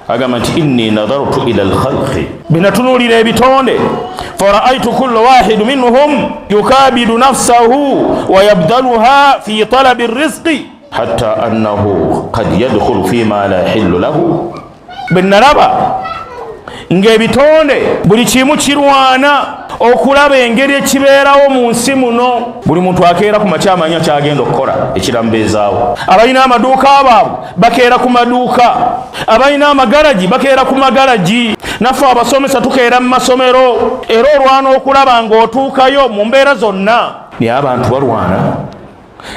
Agamba nti inni nadhartu ila lkhalqi, bwenatunuulira ebitonde, faraaitu kulla wahidu minhum yukabidu nafsahu wayabdaluha fi talabi rizqi hatta annahu kad yadkhulu fima la yahillu lahu. Bwe nalaba ng'ebitonde buli kimu kirwana okulaba engeri ekibeerawo mu nsi muno, buli muntu akeera ku makya amanya kyagenda okukola ekiramubeezaawo. Abalina amaduuka baabwe bakeera ku maduuka, abalina amagaragi bakeera ku magaragi, naffe abasomesa tukeera mu masomero, era olwana okulaba ng'otuukayo mu mbeera zonna. Naye abantu balwana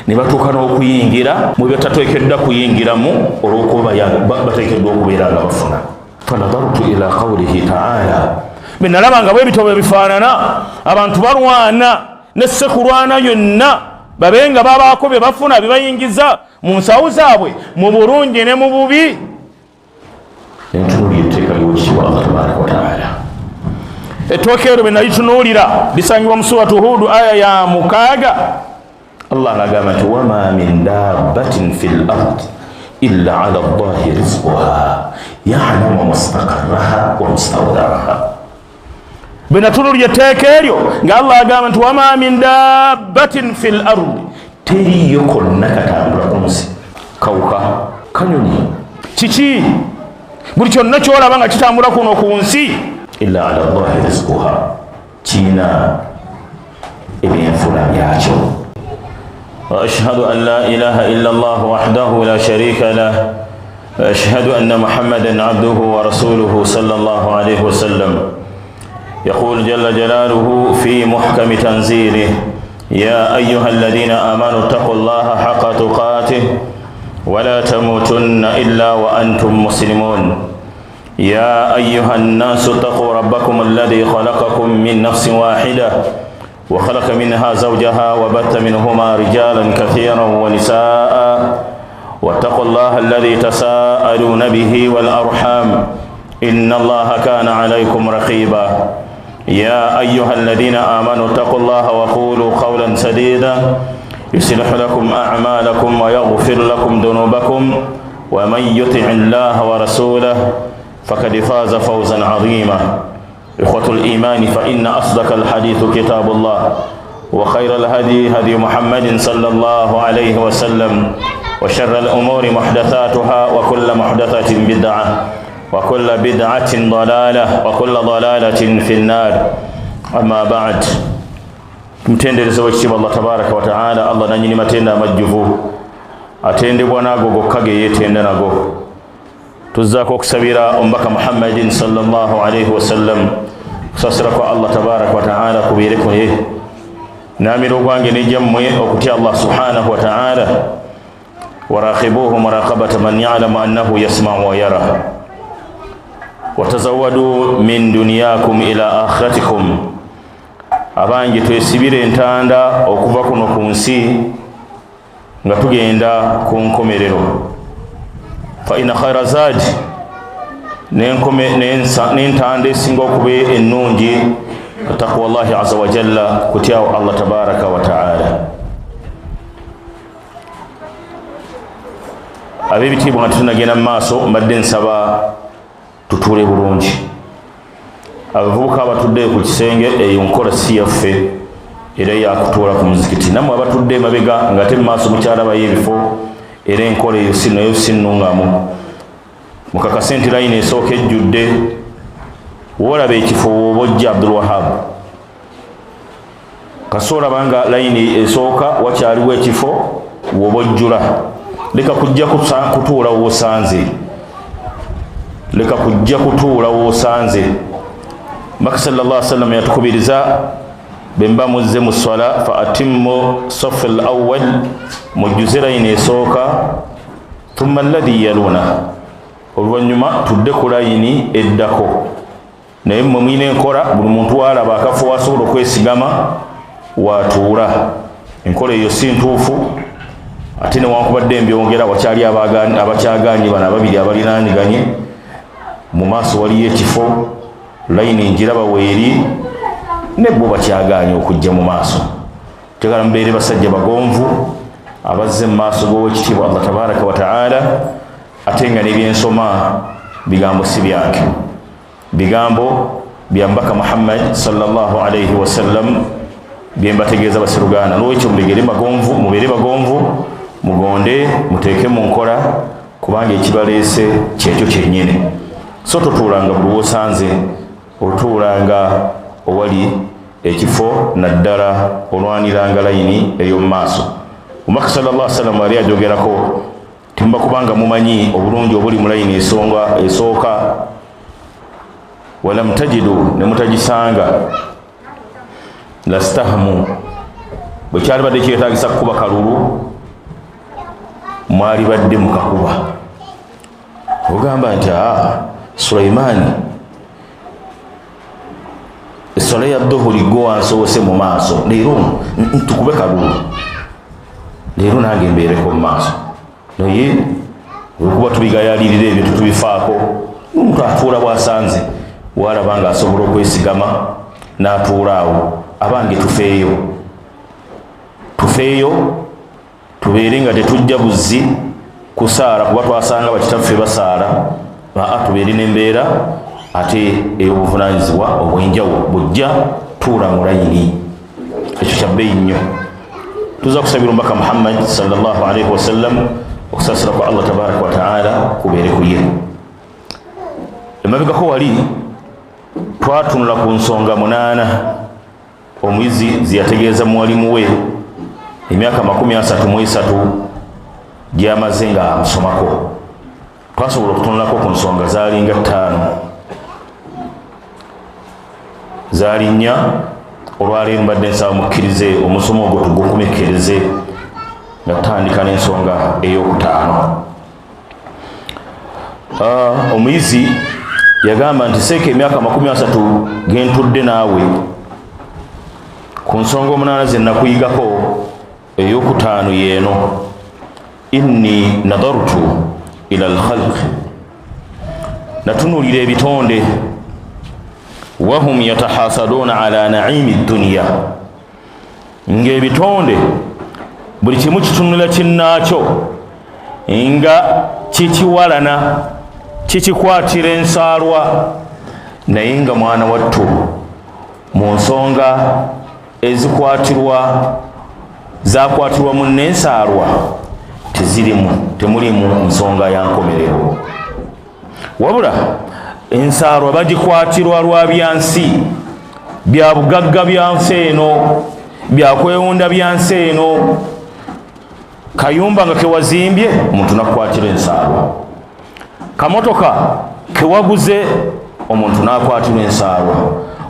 ne batuuka n'okuyingira mu byetateekeddwa kuyingiramu olw'okuba bateekeddwa okubeera nga bafuna. Fanadhartu ila qawlihi taala, bwe nalaba nga bwebito bwe bifaanana, abantu balwana ne sekulwana yonna babe nga babaako bye bafuna bye bayingiza mu nsawo zaabwe mu bulungi ne mu bubi. Entunuulira etteeka ly'owekitiibwa Allah tabaraka wataala. Ettooka eryo bwe nalitunuulira lisangibwa mu Suratu Hudu, aya ya 6. Allah ng'agamba nti wama min dabbatin fi l ard illa ala llahi rizquha yalamu mustaqarraha wa mustawdaaha. Bwe natunulya etteeka eryo nga Allah agamba nti wama min dabbatin fi l ardi, teriyo konna katambula ku nsi, kawuka, kanyonyi, kiki, buli kyonna kyolaba nga kitambula kuno ku nsi, illa ala llahi rizquha, kiina ebyenfuna byakyo. واشهد ان لا اله الا الله وحده لا شريك له، واشهد ان محمدا عبده ورسوله صلى الله عليه وسلم. يقول جل جلاله في محكم تنزيله: يا ايها الذين امنوا اتقوا الله حق تقاته ولا تموتن الا وانتم مسلمون. يا ايها الناس اتقوا ربكم الذي خلقكم من نفس واحده وخلق منها زوجها وبث منهما رجالا كثيرا ونساء، واتقوا الله الذي تساءلون به والارحام، ان الله كان عليكم رقيبا. يا ايها الذين امنوا اتقوا الله وقولوا قولا سديدا، يصلح لكم اعمالكم ويغفر لكم ذنوبكم، ومن يطع الله ورسوله فقد فاز فوزا عظيما. إخوة الإيمان، فإن أصدق الحديث كتاب الله، وخير الهدي هدي محمد صلى الله عليه وسلم، وشر الأمور محدثاتها، وكل محدثة بدعة، وكل بدعة ضلالة، وكل ضلالة في النار. أما بعد، mutendereza wekitiibwa Allah tabaraka wataala, Allah nanyini matenda amajjuvu, atendebwa naago gokka ge yeetenda nago. Tuzzaako okusabira omubaka Muhammadin sallallahu alaihi wasallam, kusasira kwa Allah tabaraka wataala kubeere kuye. Namira ogwange nejjammwe okutya Allah subhanahu wataala. Waraqibuhu muraqabata man yalamu annahu yasmau wa yara, watazawadu min duniyakum ila akhiratikum. Abangi, twesibire entanda okuva kuno ku nsi nga tugenda ku nkomerero. Fa ina khaira zadi, n'entanda esinga okuba ennungi, taqwa llahi aza wajalla, kutyawo Allah tabaraka wataala. Ab'ebitiibwa, nga tetunagenda mu maaso, mbadde nsaba tutuule bulungi. Abavubuka abatudde ku kisenge, eyo nkola si yaffe era yakutuula ku muzikiti. Nammwe abatudde emabega nga te mumaaso mukyalabayo ebifo, era enkola eyo si nayo si nnungamu. Mukakase nti layini esooka ejjudde. Woolaba ekifo wooba ojja, Abdulwahab, kasi olaba nga layini esooka wakyaliwo ekifo, woba ojjula. Leka kujja kutuula woosanze, leka kujja kutuula woosanze. Mbaka sallallahu sallam yatukubiriza, bemba muzze mu swala, fa atimmu safu l awal, mujjuze layini esooka, thumma alladhi yaluna, oluvannyuma tudde ku layini eddako. Naye mmwe mulina enkola, buli muntu waalaba akafo wasobola okwesigama watuula. Enkola eyo si ntuufu. Ate newankubadde embyongera, wakyali abakyaganye bano ababiri abalinaaniganye mu maaso, waliyo ekifo, layini njiraba weeri, ne bo bakyaganye okujja mu maaso. Njagala mubeere basajja bagonvu abazze mu maaso g'owekitiibwa Allah tabaraka wataala, ate nga nebyensoma Bigambo si byange, bigambo bya Mbaka Muhammad sallallahu alaihi wasallam byembategeeza baseruganda. Nolwekyo mubegere magonvu, mubeere bagonvu, mugonde, muteeke mu nkola, kubanga ekibaleese kyekyo kyennyini. So totuulanga buli wosanze, otuulanga owali ekifo, naddala olwaniranga layini ey'omu maaso. Omubaka sallallahu sallam ali ajogerako timuba, kubanga mumanyi obulungi obuli mu layini esonga esooka, walam tajidu, ne mutagisanga, lastahmu, bwe kyalibadde kyetagisa kukuba kalulu, mwalibadde mukakuba. Ogamba nti aa Sulaimaani, eswala ya dhuhuri gwe wansoose mu maaso, leero ntukube kalulu, leero nange mbeereko mu maaso. Naye olwokuba tubigayalirira ebyo, tetubifaako. Omuntu atuula bwasanze, walaba nga asobola okwesigama n'atuula awo. Abange, tufeeyo, tufeeyo, tubeere nga tetujja buzzi kusaala kuba twasanga bakitaffe basaala. Aa, tubeere n'embeera ate ey'obuvunanyizibwa obwenjawulo. Bujja tuula mu layini, ekyo kya bbeeyi nnyo. Tuza kusabira omubaka Muhammad sallallahu alaihi wasallam, okusaasira kwa Allah tabaraka wataala kubeere ku ye. Emabegako wali twatunula ku nsonga 8 omuyizi zeyategeeza muwalimu we emyaka 33 gyamaze nga amusomako. Twasobola okutunulako ku nsonga zalinga 5, zaali 4. Olwaleero mbadde nsaba mukkirize omusomo ogwo tugukomekkereze nga tutandika n'ensonga eyokutaano. Omuyizi yagamba nti, seeka, emyaka 30 gentudde naawe, ku nsonga 8 ze nakuyigako, eyokutaano yeeno: inni nadartu ila alkhalq, natunuulira ebitonde, wahum yatahasaduuna ala naimi dduniya, ng'ebitonde buli kimu kitunula kinnaakyo nga kikiwalana, kikikwatira ensaalwa. Naye nga mwana wattu, mu nsonga ezikwatirwa, zakwatirwa mu nensaalwa, tezirimu, temulimu nsonga ya nkomerero, wabula ensaalwa bagikwatirwa lwa byansi, bya bugagga byansi eno, byakwewunda byansi eno. Kayumba nga kewazimbye, omuntu nakukwatira ensaalwa. Kamotoka kewaguze, omuntu nakwatirwa ensaalwa.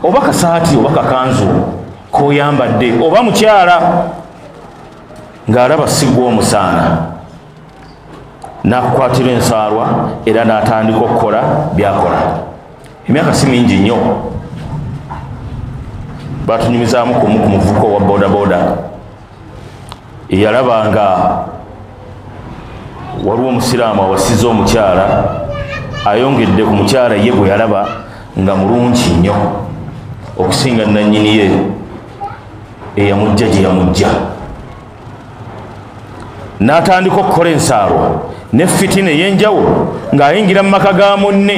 Oba kasaati oba kakanzu koyambadde, oba mukyala ng'alaba sigwa omusaana, nakukwatira ensaalwa, era n'atandika okukola byakola. Emyaka si mingi nnyo, batunyumizaamu kumu ku muvubuka owa bodaboda eyalaba nga waliwo omusiraamu awasiza omukyala ayongedde ku mukyala ye gwe yalaba nga mulungi nnyo okusinga nannyini ye eyamujja gye yamujja, n'atandika okukola ensaalwa ne fitina ey'enjawulo ng'ayingira mu maka ga munne,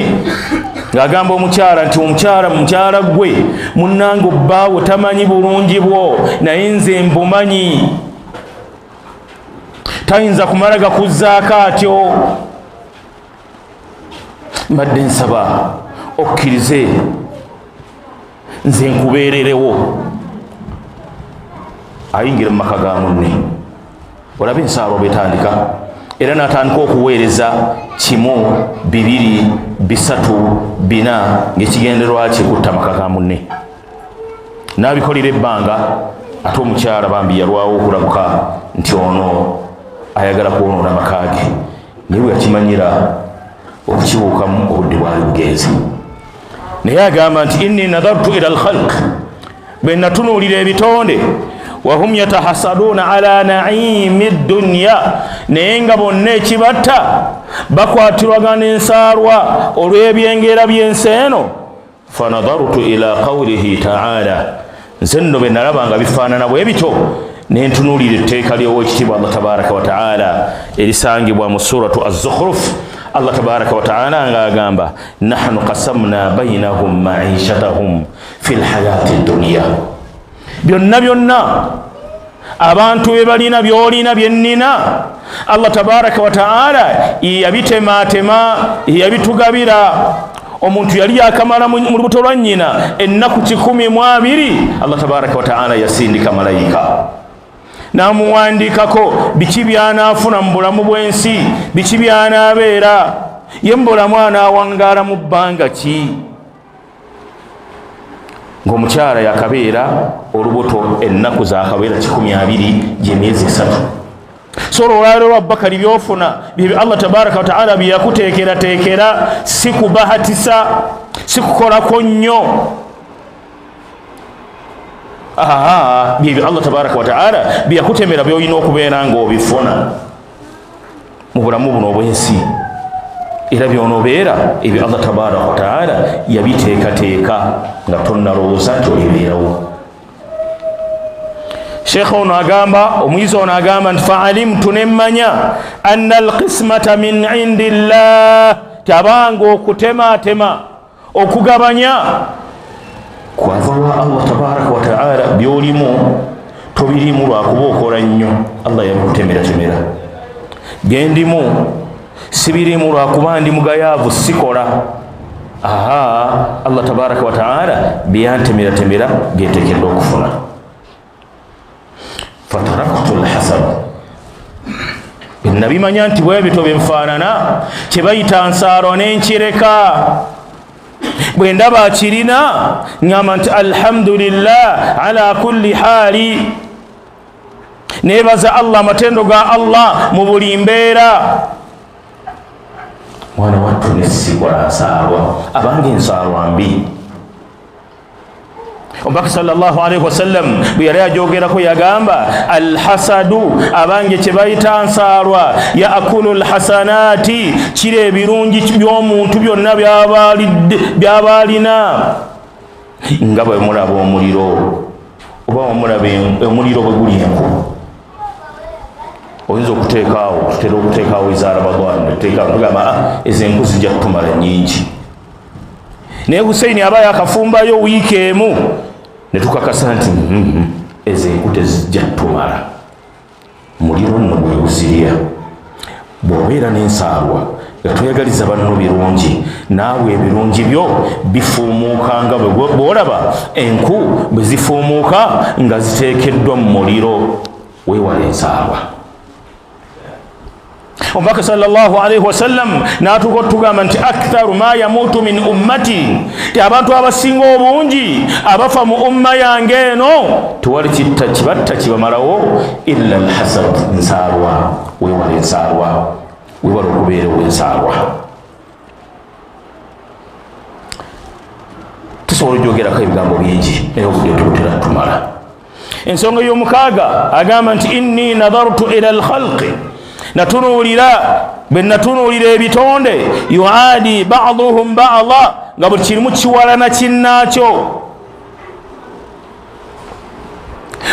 ng'agamba omukyala nti, omukyala, mukyala gwe munnange, obbaawo tamanyi bulungi bwo, naye nze mbumanyi, tayinza kumala gakuzzaako atyo. Mbadde nsaba okkirize nze nkubeererewo. Ayingira mu maka ga munne, olaba ensaalwa bwetandika, era n'atandika okuweereza 1, 2, 3, 4, ng'ekigendererwa kye kutta maka ga munne. N'abikolera ebbanga, ate omukyala bambi yalwawo okulabuka nti ono ayagala kwonoona maka ge, naye bwe yakimanyira okukibuukamu, obudde bwali bugenze. Naye agamba nti, inni nadartu ila alkhalq, bwe natunuulira ebitonde, wahum yatahasaduuna ala naimi dduniya, naye nga bonna ekibatta bakwatirwagana ensaalwa olw'ebyengera by'ensi eno. Fanadartu ila qawlihi taala, nze nno bwe nalaba nga bifaanana bwe bityo, nentunuulira etteeka ly'owekitiibwa Allah tabaraka wataala erisangibwa mu suratu Azzukhruf, Allah tabaraka wataala ng'agamba nahnu qasamna bainahum maishatahum fi lhayati duniya. Byonna byonna abantu bye balina, byolina, byennina, Allah tabaraka wataala yabitematema, yabitugabira. Omuntu yali yakamala mu lubuto lwa nnyina ennaku 120, Allah tabaraka wataala yasindika malayika n'amuwandiikako biki by'anaafuna mu bulamu bw'ensi, biki by'anaabeera ye mu bulamu, anaawangaala mu bbanga ki. Ng'omukyala yakabeera olubuto ennaku zakabeera 120, gyemyezi 3. So olwaleero lwa Bakali byofuna byebyo Allah tabaraka wataala byeyakuteekerateekera, si kubahatisa, si kukolako nnyo. Aha, byebyo Allah tabaraka wataala byeyakutemera byolina okubeera ng'obifuna mu bulamu buno obw'ensi, era byonobeera ebyo Allah tabaraka wataala yabiteekateeka nga tonnalowooza nti olibeerawo. Sheekh ono agamba, omuyizi ono agamba nti faalimtu, nemmanya, anna alqismata min indi llah, tabanga okutematema, okugabanya kwava wa Allah tabaraka wataala. Byolimu tobirimu lwakuba okola nnyo, Allah yabikutemeratemera. Byendimu sibirimu lwakuba ndi mugayaavu, sikola. Aha, Allah tabaraka wataala byantemeratemera byentekedde okufuna. Fataraktu lhasad, nabimanya nti bwebito byenfaanana, kyebayita nsaalo nenkireka. Bwe ndaba kirina ŋŋamba nti alhamdulillah ala kulli haali, nebaza Allah, amatendo ga Allah mu buli mbeera. Mwana wattu nesikola nsaalwa, abange ensaalwa mbi. Omubaka sallallahu alaihi wasallam bwe yali ajogerako yagamba alhasadu, abange kye bayita nsaalwa, yaakulu lhasanati, kiri ebirungi by'omuntu byonna byaba alina. Nga bwe mulaba omuliro, oba omulaba omuliro bwe guli enku, oyinza okuteekaawo, tutera okuteekaawo eza Ramadan, tugamba ezo enku zijja kutumala nyingi, naye Huseini aba yakafumbayo wiiki emu netukakasa nti ezo enku tezijja tumala, muliro nno gwe guzirya. Bw'obeera n'ensaalwa nga toyagaliza banno birungi, naawe ebirungi byo bifuumuuka nga bw'olaba enku bwe zifuumuuka nga ziteekeddwa mu muliro. Weewala ensaalwa. Omubaka sallallahu alaihi wasallam n'atuuka otugamba nti aktharu ma yamuutu min ummati, ti abantu abasinga obungi abafa mu umma yange eno tewali kitta kibatta kibamalawo illa alhasad, nsaalwa. Weewala ensaalwa, weewala okubeerewo ensaalwa. Tusobola okyogerako ebigambo bingi, naye obudde tebutera tumala. Ensonga y'omukaaga agamba nti inni nadhartu ila alkhalqi, natunuulira, bwe natunuulira ebitonde, yuadi baduhum bada, nga buli kirimu kiwalana kinnaakyo,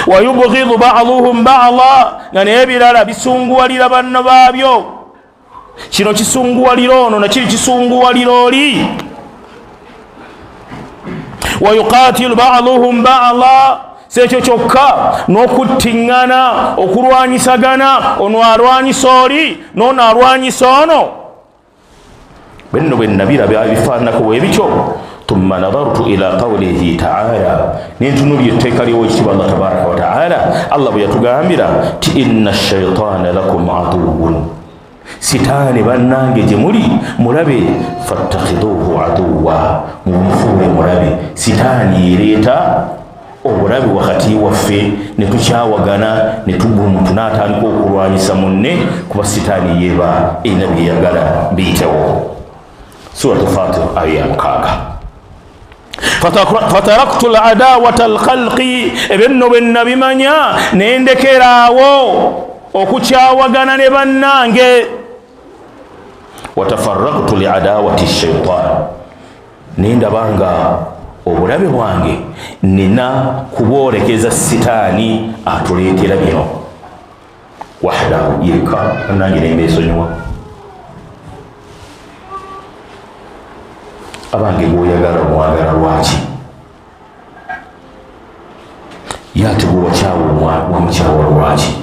wayubghidu baduhum bada, nga naye ebirala bisunguwalira banno baabyo, kino kisunguwalira ono, nakiri kisunguwalira oli, wayuqatilu baduhum bada, si ekyo kyokka, n'okuttiŋŋana, okulwanyisagana, ono alwanyisa oli n'ono alwanyisa ono. Bwenno bwe nabiraba ebifaananako bwe bityo, thumma nadhartu ila qawlihi taala, nentunulya etteeka ly'owekitiibwa Allah tabaraka wataala, Allah bwe yatugambira ti inna shaitaana lakum aduwun, sitaani bannange gye muli mulabe, fattakhiduhu aduwa, mumufuule mulabe. Sitaani ereeta obulabe wakati waffe ne tukyawagana, ne omuntu n'atandika okulwanyisa munne, kuba sitaani yeeba erina byeyagala biyitewo. Suratu Fatir aya ya 6. Fataraktu ladawata alkhalqi, ebyo nno bwe nabimanya nendekeraawo okukyawagana ne bannange. Watafaraktu liadawati shaitan, nendaba nga obulabe bwange nina kubwolekeza sitaani atuleetera bino wahdahu, yekka. Bannange nembeesonyiwa. Abange, gwoyagala omwagala lwaki? Ye ate gwewakyawa wamukyawa lwaki?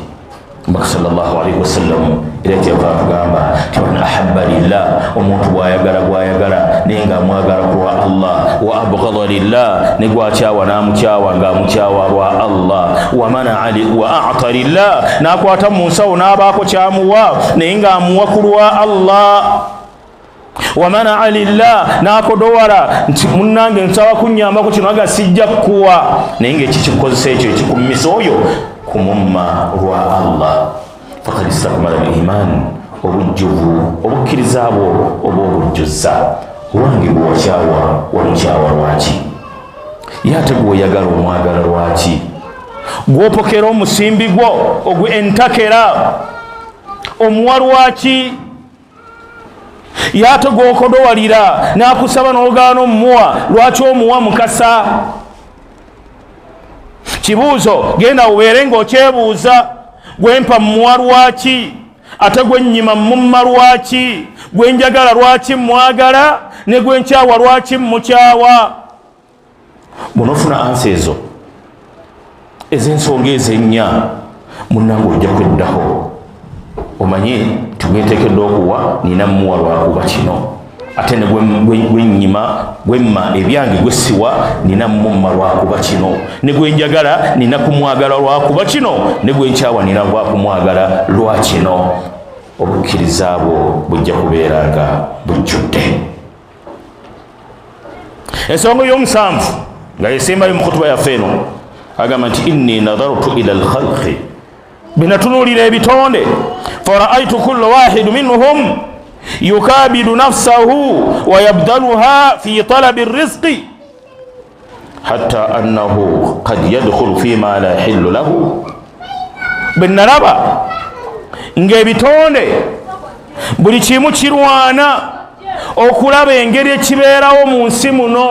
Omubaka sallallahu alaihi wasallam era kyava atugamba ti man ahabba lillah, omuntu bwayagala gwayagala naye nga amwagala kulwa Allah, wa abgada lillah, ne gwakyawa n'amukyawa ng'amukyawa lwa Allah, wamanaa wa ata lillah, n'akwata mu nsawo n'abaako kyamuwa naye ng'amuwa ku lwa Allah, wamanaa lillah, n'akodowala nti munnange nsaba kunyambako kino, aga sijja kukuwa, naye ngaekikikukozesa ekyo ekikummisa oyo kumumma lwa Allah, fakad istakmala liman, obujjuvu obukkiriza bwo oba obujjuzza. Owange, gwewakyawa wamukyawa lwaki? Ye ate gweoyagala omwagala lwaki? Gwopokera omusimbi gwo ogwe entakera omuwa lwaki? Ye ate gwokodowalira n'akusaba n'ogaana omumuwa, lwaki omuwa? Mukasa kibuuzo, genda obeere ng'okyebuuza: gwempa mmuwa lwaki? Ate gwennyima mmumma lwaki? Gwenjagala lwaki mmwagala? Ne gwenkyawa lwaki mmukyawa? Bw'onoofuna answer ezo ez'ensonga ezo ennya, munnange, ojja kweddaho omanye nti gwenteekeddwa okuwa nina mmuwa lwakuba kino, ate ne gwennyima, gwemma ebyange gwessiwa nina mumma lwakuba kino, ne gwenjagala nina kumwagala lwakuba kino, ne gwenkyawa nina lwakumwagala lwa kino. Obukkiriza bwo bujja kubeera nga bujjudde. Ensonga ey'omusanvu nga yesembayo mu kutuba yaffe eno, agamba nti inni nadhartu ila lkhalqi, bwenatunuulira ebitonde, faraaitu kulla wahidu minhum yukabidu nafsahu wayabdaluha fi talabi rizqi hatta annahu qad yadkhulu fima la yahillu lahu. Bwe nalaba ng'ebitonde buli kimu kirwana okulaba engeri ekibeerawo mu nsi muno,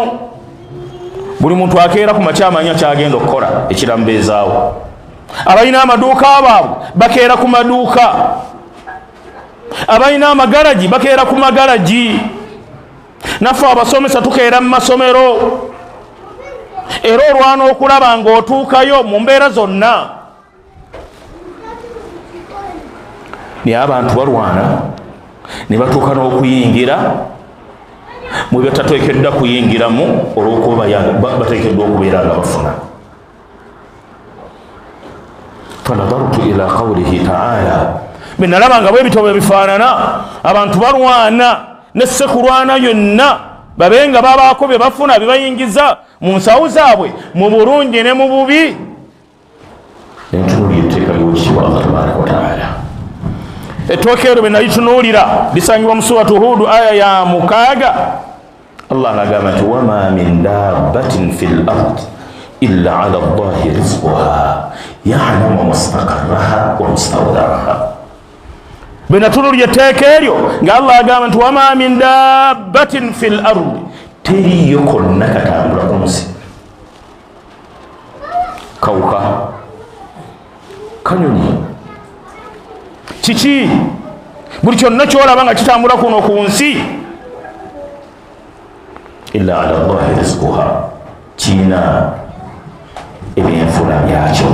buli muntu akeera ku makya amanya kyagenda okukola ekiramubeezaawo. Abalina amaduuka baabwe bakeera ku maduuka, abalina amagaragi bakeera ku magaragi, naffe abasomesa tukeera mu masomero, era olwana okulaba ng'otuukayo mu mbeera zonna. Naye abantu balwana ne batuuka n'okuyingira mu bye batateekeddwa kuyingiramu olw'okuba bateekeddwa okubeera nga bafuna. Fanadhartu ila qawlihi taala, bwe nalaba nga bwe bitabo bifaanana, abantu balwana ne sekulwana yonna babe nga babaako bye bafuna bye bayingiza mu nsawo zaabwe mu bulungi ne mu bubi, entunuulira etteeka ly'owekitiibwa Allah tabaraka wataala. Ettooka eryo bwe nalitunuulira lisangibwa mu Suratu Hudu, aya ya 6. Allah ngagamba nti wama min dabbatin fi l ard illa ala llahi rizquha yalamu mustaqarraha wa mustawdaaha. Bwe natunuulira etteeka eryo nga Allah agamba nti wama min dabbatin fi l ardi, teriyo konna katambula ku nsi, kawuka, kanyonyi, kiki, buli kyonna kyolaba nga kitambula kuno ku nsi, illa ala llahi rizquha, kiina ebyenfuna byakyo.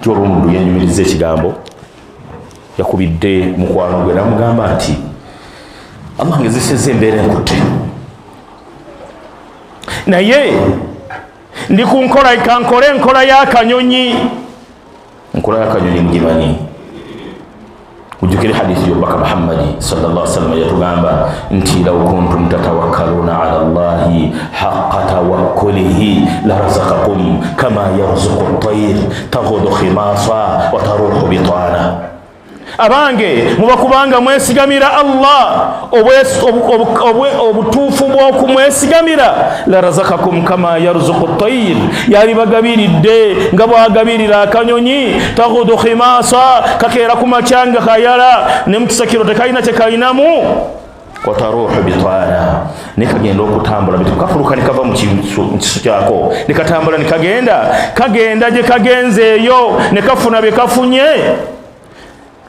Kyolwa omuntu yenyumiriza ekigambo yakubidde mukwano gwe namugamba nti Allah ngezeseza embeera enkutte, naye ndi ku nkola, kankole enkola y'akanyonyi. Enkola y'akanyonyi mugimanyi? Ujjukire hadithi y'omubaka Muhammadi sallallahu sallam yatugamba nti law kuntum tatawakkaluna ala llahi haqa tawakkulihi larazakakum kama yarzuku tayir tagudu khimasa wa taruhu bitana. Abange, muba kubanga mwesigamira Allah obutuufu bw'okumwesigamira, larazakakum kama yarzuku tayir, yalibagabiridde nga bwagabirira akanyonyi, tagudu khimasa, kakeera ku makya nga kayala ne mukisakiro tekalina kyekalinamu, wataruhu bitana, nekagenda okutambula kafuluka nekava mu kisu kyako nekatambula nekagenda, kagenda gye kagenze eyo nekafuna bye kafunye.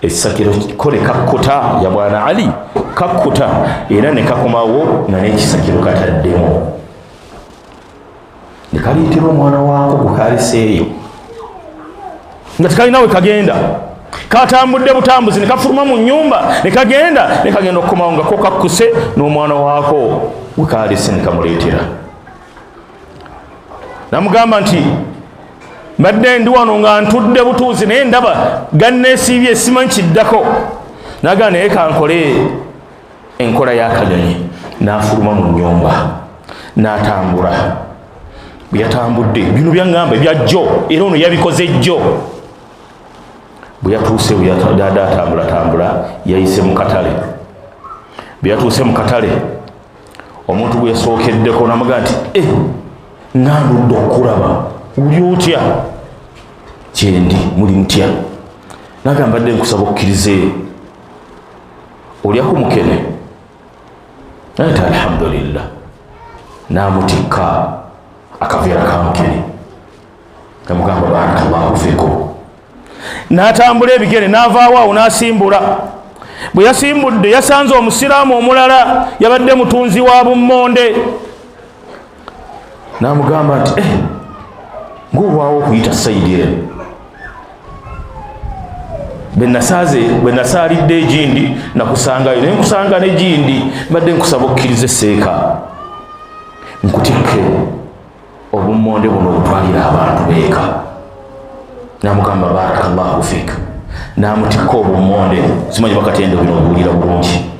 Ekisakiro ko ne kakkuta ya bwana Ali kakkuta era ne kakomawo nga n'ekisakiro kataddemu ne kaleetera omwana waako gukaliseeyo nga tekalina we kagenda katambudde butambuzi ne kafuluma mu nnyumba ne kagenda ne kagenda okukomawo nga ko kakkuse n'omwana waako wekalese ne kamuleetera. Namugamba nti mbadde ndi wano nga ntudde butuuzi naye ndaba ganneesiibye simanyi kiddako. Nagamba naye kankole enkola y'akanyonyi. N'afuluma mu nnyumba n'atambula. Bwe yatambudde bino byaŋŋamba ebya jjo era ono yabikoze jjo. Bwe yatuuse bwe yadde atambulatambula yayise mu katale. Bwe yatuuse mu katale omuntu gwe yasookeddeko n'amugamba nti ngandudde okukulaba oli otya? Kyendi muli mutya? Nagamba mbadde nkusaba okkirize olyako mukene. Naye ti alhamdulillah. N'amutikka akaveera ka mukene namugamba barakallahu fikum. N'atambula ebigere n'avaawo awo n'asimbula. Bwe yasimbudde yasanze omusiraamu omulala yabadde mutunzi wa bummonde. N'amugamba nti ng'olwawo okuyita sayidi eno bwe nasaalidde egindi nakusangayo naye nkusanga n'egindi mbadde nkusaba okkirize seeka nkutikke obummonde buno obutwalira abantu beeka. N'amugamba barakallahu fiik. N'amutikka obummonde. Simanyi bakatendo bino obuwulira bulungi.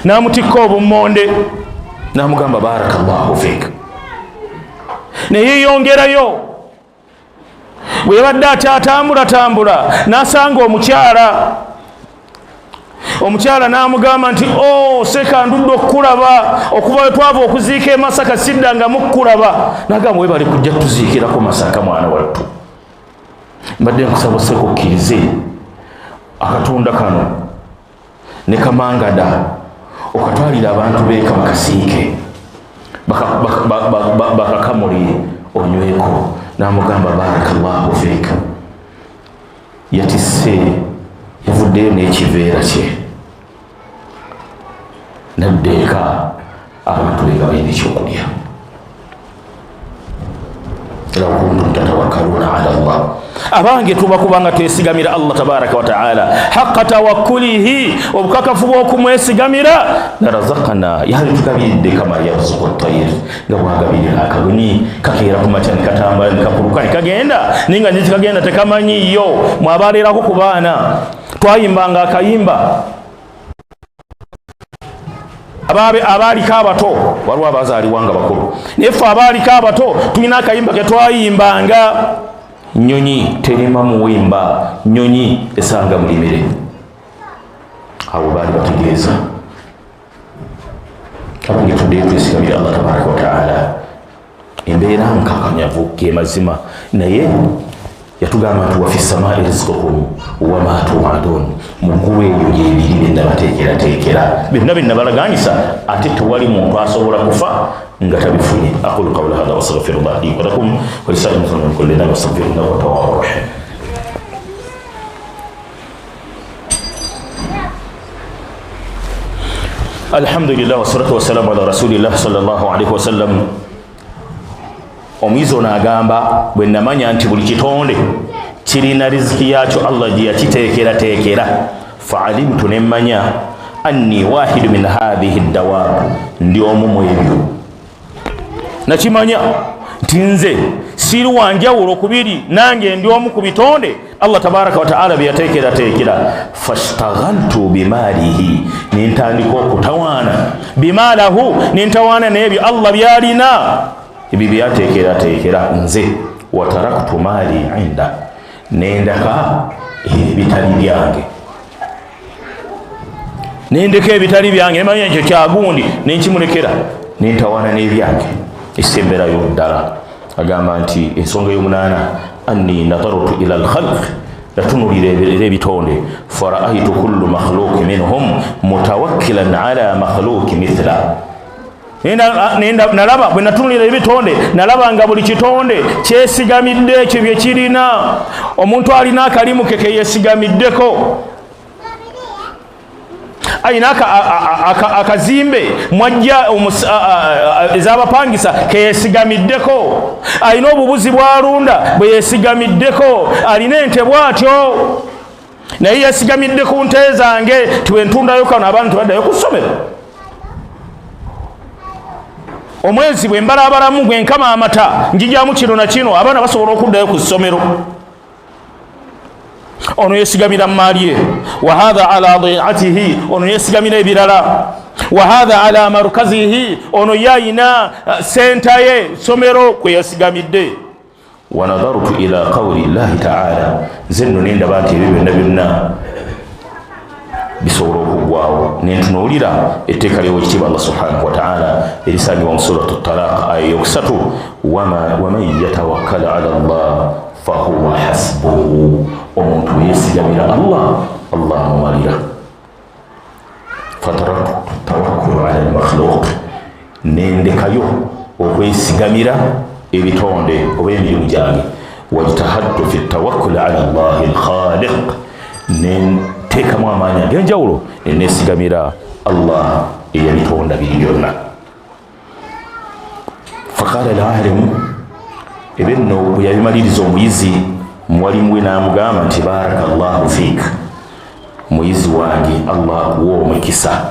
N'amutikka obummonde n'amugamba barakallahu fiik. Neyeyongerayo bwe yabadde atyatambulatambula n'asanga omukyala. Omukyala n'amugamba nti o seka ndudde okukulaba okuva we twava okuziika e Masaka sidda nga mukkulaba. N'agamba webale kujja tuziikirako Masaka mwana wattu. Mbadde nkusaba oseka okkirize akatunda kano ne kamangada okatwalira abantu beeka bakasiike bakakamuli onyweko. N'amugamba barakallahu fiik. Yatisse yavuddeyo n'ekiveera kye nadda eka abantu be nga balina ekyokulya. Law kuntum tatawakkaluna ala Allah. Abange tuba kubanga twesigamira Allah tabaraka wa taala haqqa tawakkulihi, obukakafu bw'okumwesigamira, larazaqana yalitugabiridde kama yarzuqu tayir, nga bwagabirira akanyonyi kakeera ku makya ne katambula ne kakuluka ne kagenda naye nga nekikagenda tekamanyiyo. Mwabaleerako ku baana twayimbanga akayimba abaaliko abato waliwo abazaalibwa nga bakulu naye ffe abaaliko abato tulina akayimba ke twayimbanga nyonyi terima muwimba nyonyi esanga mulimire. Abo baali bategeeza abange tuddeyo twesigamire Allah tabaraka wa taala. Embeera nkakanyavu ge mazima naye yatugamba nti wafi samai rizqukum wama tuadun, mu ggulu eyo gyebiri byennabateekerateekera byonna byennabalaganyisa ate tewali muntu asobola kufa nga tabifunye. Aqulu qawla hadha wastaghfirullah li wa lakum wa lisairil muslimin min kulli dhanbin wastaghfiruhu innahu huwa tawwabur rahim. Alhamdulillah wassalatu wassalamu ala rasulillah sallallahu alaihi wasallam. Omuyizi ono agamba bwe namanya nti buli kitonde kirina riziki yakyo Allah gye yakiteekerateekera, faalimtu nemmanya anni wahidu min hadhihi dawab, ndi omu mu ebyo. Nakimanya nti nze siri wanjawulo kubiri, nange ndi omu ku bitonde Allah tabaraka wa taala bye yateekerateekera. Fashtaghaltu bimalihi, nentandika okutawaana bimalahu, nentawaana n'ebyo Allah byalina ebyo byateekerateekera nze. Wataraktu maali inda, nendaka ebitali byange, nendeka ebitali byange nemanya ekyo kyagundi nenkimulekera nentawaana n'ebyange. Esemberayo ddala agamba nti ensonga y'omunaana anni nadartu ila alkhalq, natunulira era ebitonde, faraaitu kullu makhluqi minhum mutawakkilan ala makhluqi mithla. Nalaba bwe natunulira ebitonde, nalaba nga buli kitonde kyesigamidde ekyo bye kirina. Omuntu alina akalimu ke keyesigamiddeko, alina akazimbe mwajja ez'abapangisa keyesigamiddeko, alina obubuzi bwalunda bwe yesigamiddeko, alina ente bw'atyo, naye yesigamidde ku nte zange tiwentundayo kano abaana tebaddayo ku ssomero. Omwezi bwe mbalabalamu gwe nkama amata njijamu kino na kino, abaana basobola okuddayo ku ssomero. Ono yesigamira maali ye, wahatha ala diatihi, ono yesigamira ebirala, wahatha ala markazihi, ono ye ayina senta ye somero kwe yesigamidde. Wanadhartu ila qawli llahi taala, nze nno nendaba nti ebyo byonna byonna bisobola okuggwawo, nentunuulira etteeka ly'owekitiibwa Allah subhanahu wataala erisangibwa mu suratu Talaq aya yokusatu, waman yatawakkala ala llah fahuwa hasbuhu, omuntu yesigamira Allah, Allah amumalira. Fataraktu tawakkulu ala lmakhluq, nendekayo okwesigamira ebitonde oba emirimu gyange, wajtahadtu fi tawakkuli ala llahi lkhaliq, nenteekamu amaanyi ag'enjawulo nenesigamira Allah eyabitonda biri byonna. Faqala lalimu, ebyo nno bwe yabimaliriza omuyizi muwalimu we n'amugamba nti baraka llahu fiik, muyizi wange, Allah akuwa omukisa,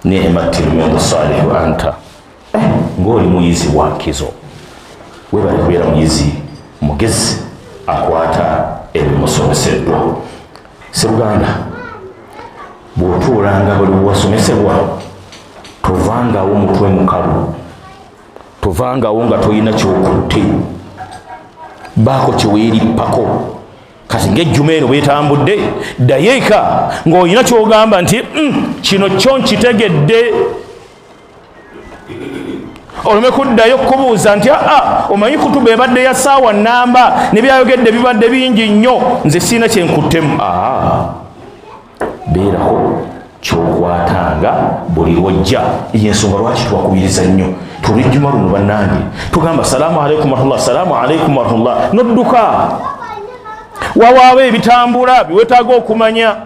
nema tilmidu salihu anta, ng'oli muyizi wa nkizo, webale kubeera muyizi mugezi akwata ebimusomeseddwa. Seruganda, bw'otuulanga buli wasomesebwa, tovangawo mutwe mukalu, tovangawo nga tolina kyokutte, baako kyeweerippako. Kati ngaejjuma eno bwetambudde, ddayo eka ng'olina kyogamba nti kino kyo nkitegedde, oleme kuddayo kubuuza nti aa omanyi kutuba ebadde ya ssaawa namba ne byayogedde bibadde bingi nnyo, nze siina kyenkuttemu. Beerako kyokwatanga buli lwojja. Yensonga lwaki tubakubiriza nnyo tulwejjuma luno bannange, tugamba salaamu aleikum warahmatullah, salaamu aleikum warahmatullah, nodduka wawaawo ebitambula biwetaaga okumanya.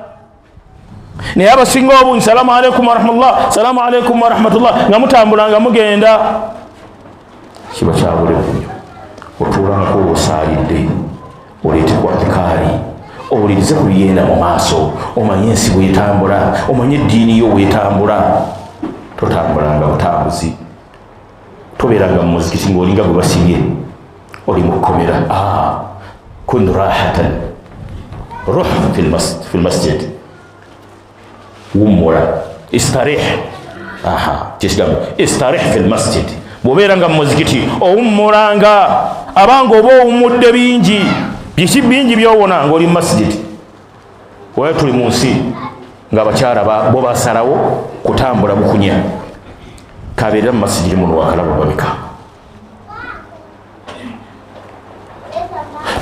Naye abasinga obungi salaamu aleikum warahmatullah, salaamu aleikum warahmatullah, nga mutambula nga mugenda, kiba kyabulevu nnyo. Otuulangako osaalidde, oleete ku adhikaari, owulirize ku biyenda mu maaso, omanye ensi bwetambula, omanye eddiini yo bwetambula. Totambulanga butambuzi, tobeeranga mu muzikiti ng'olinga gwe basibye, oli mu kkomera. Kun rahatan ruh fi lmasjid, wummula, istarih, kyekigambo istarih fi lmasjid. Bw'obeera nga mu muzikiti owummulanga, abanga oba owummudde bingi, biki bingi byowona ng'oli mu masjid. Wala tuli mu nsi ng'abakyala bo basalawo kutambula bukunya, kabeerera mu masjidi muno wakalaba bameka.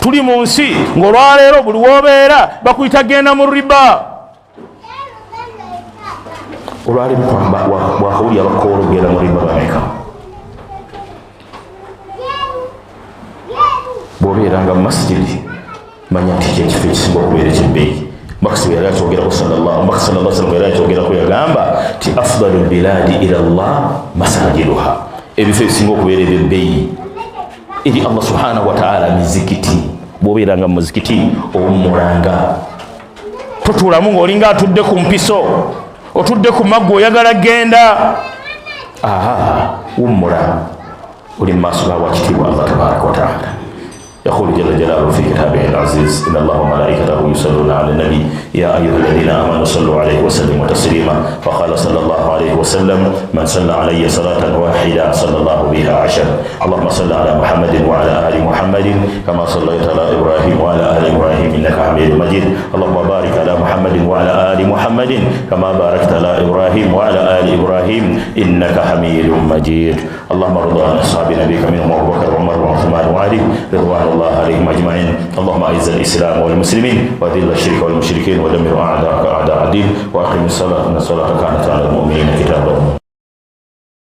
Tuli mu nsi ng'olwaleero buli wobeera bakuyita genda mu riba. Olwaleero bwakawuli abakoola ogenda mu riba bameka. Bw'obeeranga mu masjidi, manya nti kyekifo ekisinga okubeera ekyebbeeyi. Mbaka yali akyogerako sallallahu sallam, yali akyogerako, yagamba ti afdalu lbiladi ila llah masajiduha, ebifo ebisinga okubeera ebyebbeeyi eri Allah subhanahu wataala mizikiti. Bw'obeeranga mu muzikiti owummulanga, totuulamu ng'olinga atudde ku mpiso, otudde ku maggwa oyagala genda. Wummula, oli mu maaso ga wakitiibwa Allah tabaraka wataala. يقول جل جلاله في كتابه العزيز: إن الله وملائكته يصلون على النبي يا أيها الذين آمنوا صلوا عليه وسلموا تسليما. فقال صلى الله عليه وسلم: من صلى علي صلاة واحدة صلى الله بها عشر. اللهم صل على محمد وعلى آل محمد كما صليت على إبراهيم وعلى آل إبراهيم إنك حميد مجيد. اللهم بارك على محمد وعلى آل محمد كما باركت على إبراهيم وعلى آل إبراهيم إنك حميد مجيد. اللهم ارض عن أصحاب نبيك منهم أبو بكر وعمر وعثمان وعلي رضوان الله عليهم أجمعين. اللهم أعز الإسلام والمسلمين وأذل الشرك والمشركين ودمر أعداءك أعداء الدين، وأقم الصلاة إن الصلاة كانت على المؤمنين كتابا.